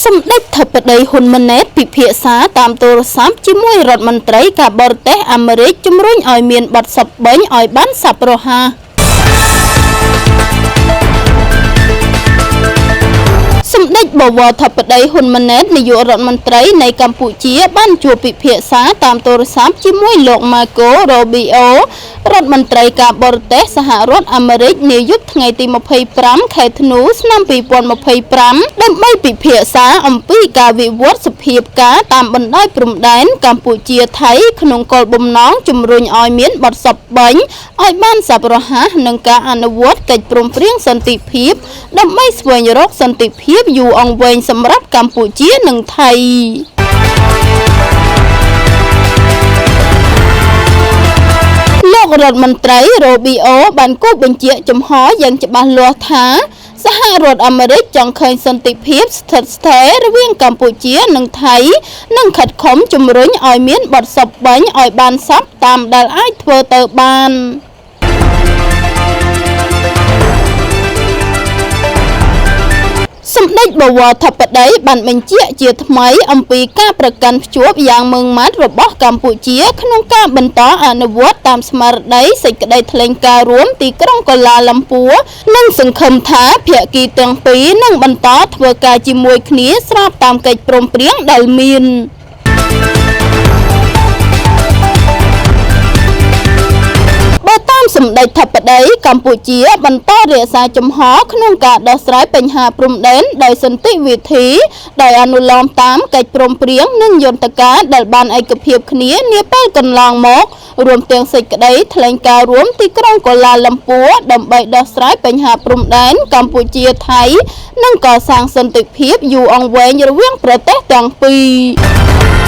សម្ដេចធិបតីហ៊ុនម៉ាណែតពិភាក្សាតាមទូរស័ព្ទជាមួយរដ្ឋមន្ត្រីការបរទេសអាមេរិកជំរុញឲ្យមានបទសព្វបែងឲ្យបានសប្បុរស។ សម្ដេចបវរធិបតីហ៊ុនម៉ាណែតនាយករដ្ឋមន្ត្រីនៃកម្ពុជាបានជួបពិភាក្សាតាមទូរស័ព្ទជាមួយលោកម៉ាកូ រូប៊ីអូ រដ្ឋមន្ត្រីការបរទេសសហរដ្ឋអាមេរិកនាយប់ថ្ងៃទី25ខែធ្នូឆ្នាំ2025ដើម្បីពិភាក្សាអំពីការវិវត្តសភាពការតាមបណ្ដោយព្រំដែនកម្ពុជាថៃក្នុងគោលបំណងជំរុញឲ្យមានបទសព្វបែងឲ្យបានសប្បុរសនិងការអនុវត្តកិច្ចព្រមព្រៀងសន្តិភាពដើម្បីស្វែងរកសន្តិភាពយូរអង្វែងសម្រាប់កម្ពុជានិងថៃ។ លោករដ្ឋមន្ត្រីរូប៊ីអូបានគូសបញ្ជាក់ចំហយ៉ាងច្បាស់លាស់ថាសហរដ្ឋអាមេរិកចង់ឃើញសន្តិភាពស្ថិតស្ថេររវាងកម្ពុជានិងថៃនិងខិតខំជំរុញឲ្យមានបទសព្វបែងឲ្យបានសព្វតាមដែលអាចធ្វើទៅបាន។ សម្ដេចបវរធិបតីបានបញ្ជាក់ជាថ្មីអំពីការប្រកាន់ខ្ជាប់យ៉ាងម៉ឺងម៉ាត់របស់កម្ពុជាក្នុងការបន្តអនុវត្តតាមស្មារតីសេចក្តីថ្លែងការណ៍រួមទីក្រុងកូឡាឡាំពួរនិងសង្ឃឹមថាភាគីទាំងពីរនឹងបន្តធ្វើការជាមួយគ្នាស្របតាមកិច្ចព្រមព្រៀងដែលមាន។ បើតាមសម្ដេចធិបតីកម្ពុជាបន្តរក្សាចំហក្នុងការដោះស្រាយបញ្ហាព្រំដែនដោយសន្តិវិធីដោយអនុលោមតាមកិច្ចព្រមព្រៀងនិងយន្តការដែលបានឯកភាពគ្នានាពេលកន្លងមករួមទាំងសេចក្តីថ្លែងការណ៍រួមទីក្រុងកូឡាឡាំពួរដើម្បីដោះស្រាយបញ្ហាព្រំដែនកម្ពុជាថៃនិងកសាងសន្តិភាពយូរអង្វែងរវាងប្រទេសទាំងពីរ។